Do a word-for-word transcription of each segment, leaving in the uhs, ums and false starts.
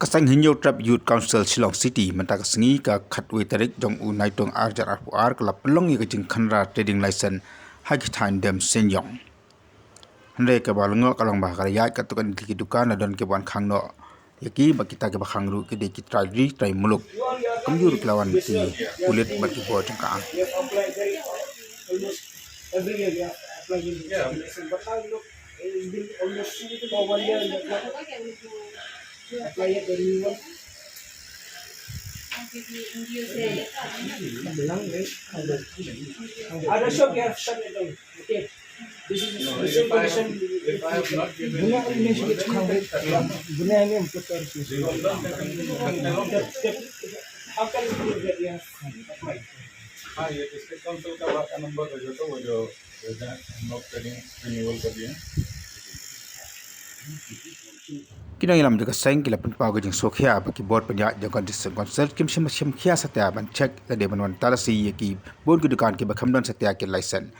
Ka seng Hynñiewtrep Youth Council Shillong City mynta ka sngi ka khatwei tarik jong u Naitung arhajar arphew ar ka la pynlong ïa ka jingkhynra trading license ha ki thaiñ Demsenyong. Hynrei kaba lyngngoh ka long ba ka la ïaid katto katne tylli ki dukan la don kiba wan khang noh ïa ki, bad kita kiba khang ruh ki dei ki trai ri trai muluk. Kumjuh ruh ki la wan ki pulit bad ki bor jong ka aiñ. Every year, yeah, apply in the same. But now, look, it's been almost for one year, and not apply yet the new one. Other shop, yeah, shut it down. Okay. This is the same condition. If I have not given, you will not get the license. How can you do that? Yeah. हाँ, ये डिस्ट्रिक्ट काउंसिल का बात नंबर है, जो तो वो जो, जो है, हम लोग ट्रेनिंग रिन्यूअल कर दिए हैं। Ki nongïalam jong ka seng ki la pynpaw ka jingsngewkhia ba ki bor pynïaid jong ka District Council kim shym shim khia satia ban check lane ban wan talasi ïa ki bun ki dukan kiba khlem don satia ki license.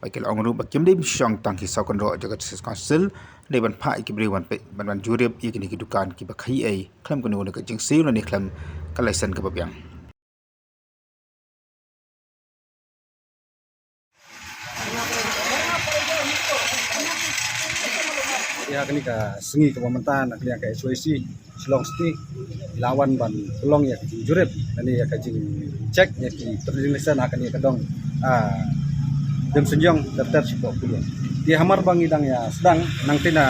Bad ki la ong ruh ba kim dei ban shong tang ki saw kynroh jong ka District Council, dei ban phah ïa ki briew ban peit, ban, ban jurip ïa kine ki dukan kiba khaïi ei khlem kano kano ka jingsiew lane khlem ka license kaba biang. Ïa kane ka sngi kaba mynta na ka liang ka H Y C Shillong City la wan ban pynlong ïa ka jingjurip lane ïa ka jingcheck ïa ki trading license ha kane ka dong, ah, Demsenyong ter ter shapoh Pulung. Te hamar ba ngi dang ïa sdang, nangta na,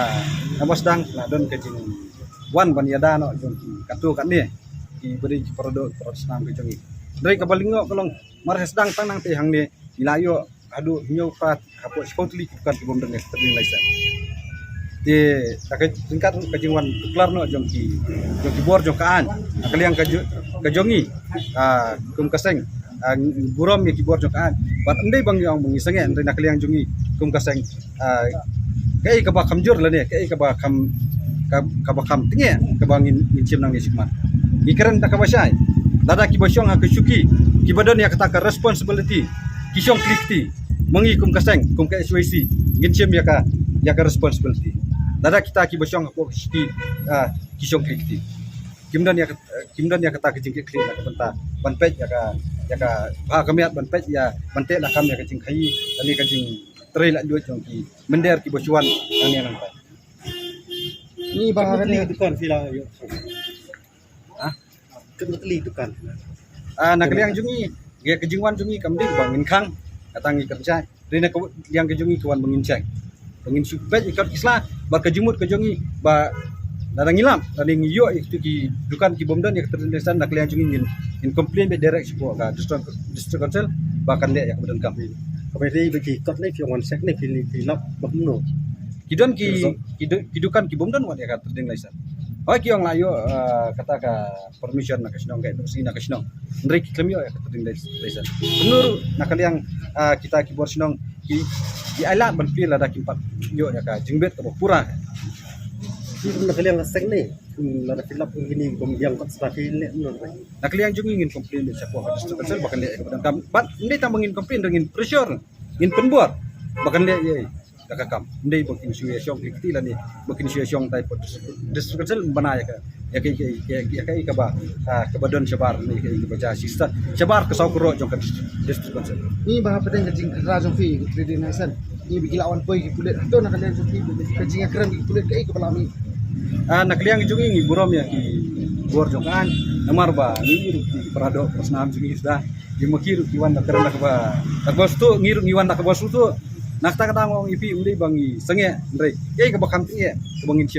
naba sdang la don ka jingwan ban ïada noh jong ki katto katne ki briew, ki para doh para snam ki jong ngi. Hynrei kaba lyngngoh ka long mar ha sdang tang nangta hangne ngi la ïoh haduh hynñiew pat hapoh shiphew tylli ki dukan ki bym don ïa ka trading license. Te da ka jingkat ka jingwan tuklar noh jong ki, jong ki bor jong ka aiñ na ka liang ka jo-, ka jong ngi, ah, kum ka seng, ah, burom ïa ki bor jong ka aiñ. Bad ym dei ba ngi ong ba ngi sangeh, hynrei na ka liang jong ngi kum ka seng, ah, kaei kaba kham jur lane kaei kaba kham, ka-, kaba kham tyngeh kaba ngin, ngin shim nangne shakhmat. Ngi kren da kaba shai, lada kiba shong ha ka shuki kiba don ïa kata ka responsibility ki shong khlieh kti. Ma ngi kum ka seng, kum ka H Y C, ngin shim ïa ka, ïa ka responsibility. Lada kita kiba shong hapoh ka shuki, ah, ki shong khlieh kti, kim don ïa ka, kim don ïa kata ka jingkitkhlieh na ka bynta ban peit ïa ka, ïa ka bha ka miat, ban peit ïa, ban teh lakam ïa ka jingkhaïi lane ka jingtrei laitluid jong ki mynder kiba shu wan nangne nangta. Ni ba ka dukan phi la ïoh. Ha? Ka dukan. Ah, na ka liang jong ngi, ïa ka jingwan jong ngi kam dei ba ngin khang, kata ngi kyrmen shai. Hynrei na ka liang ka jong ngi ka wan ba ngin check, ba ngin shu peit ïa ka kot ki sla, bad ka jingmut ka jong ngi ba lada ngi lap, lada ngi ïoh ïa kitu ki dukan ki bym don ïa ka trading license, na ka liang jong ngi ngin, ngin complain beit direct shapoh ka District, District Council ba kan leh ïa kaba donkam. Kaba dei ba ki kot ne phi wan check ne phi, phi lap ba kumno? Ki don ki, ki du-, ki dukan ki bym don wat ïa ka trading license. Hooid ki ong la ïoh, ah, kata ka permission na ka shnong, ka N O C na ka shnong. Hynrei ki khlem ïoh ïa ka trading license. Kumno ruh na ka liang, ah, kita ki bor shnong ki, ki ailad ban plie lada kim pat ïoh ïa ka jingbit kaba pura. Ki na ka liang ka seng ne, hmm, lada phi lap kine bym biang kot sla phi leh kumno ruh. Na ka liang jong ngi ngin complain beit shapoh ka District Council ba kan leh ïa kaba donkam. Bad ym dei tang ba ngin complain, hynrei ngin pressure, ngin pynbor ba kan leh ïa, ïa ka kam. Ym dei ba kin shu ïa shong khlieh kti lane ba kin shu ïa shong tai hapoh District Council, bana ïa ka, ïa ka, ïa ka, ïa ka, ïa ka kaba, ah, kaba don shabar ne ïa ka kaba jia shisha shabar ka saw kynroh jong ka District, District Council. Ni ba hapdeng ka jingkhynra jong phi ka trading license, ni ba ki la wan poi ki pulit, hato na ka liang jong phi ka jingïakren ki pulit kaei kaba la mih? Ah, na ka liang jong ngi ngi burom ïa ki bor jong ka aiñ, namar ba ngi ruh ki para doh para snam jong ngi suda, ki ma ki ruh ki wan da kren da kaba, da kaba sngewthuh, ngi ruh ngi wan da kaba sngewthuh. Na kata ka daw nga ong ïa phi, ym dei ba ngi sangeh, hynrei kaei kaba kham tyngeh kaba ngin shim.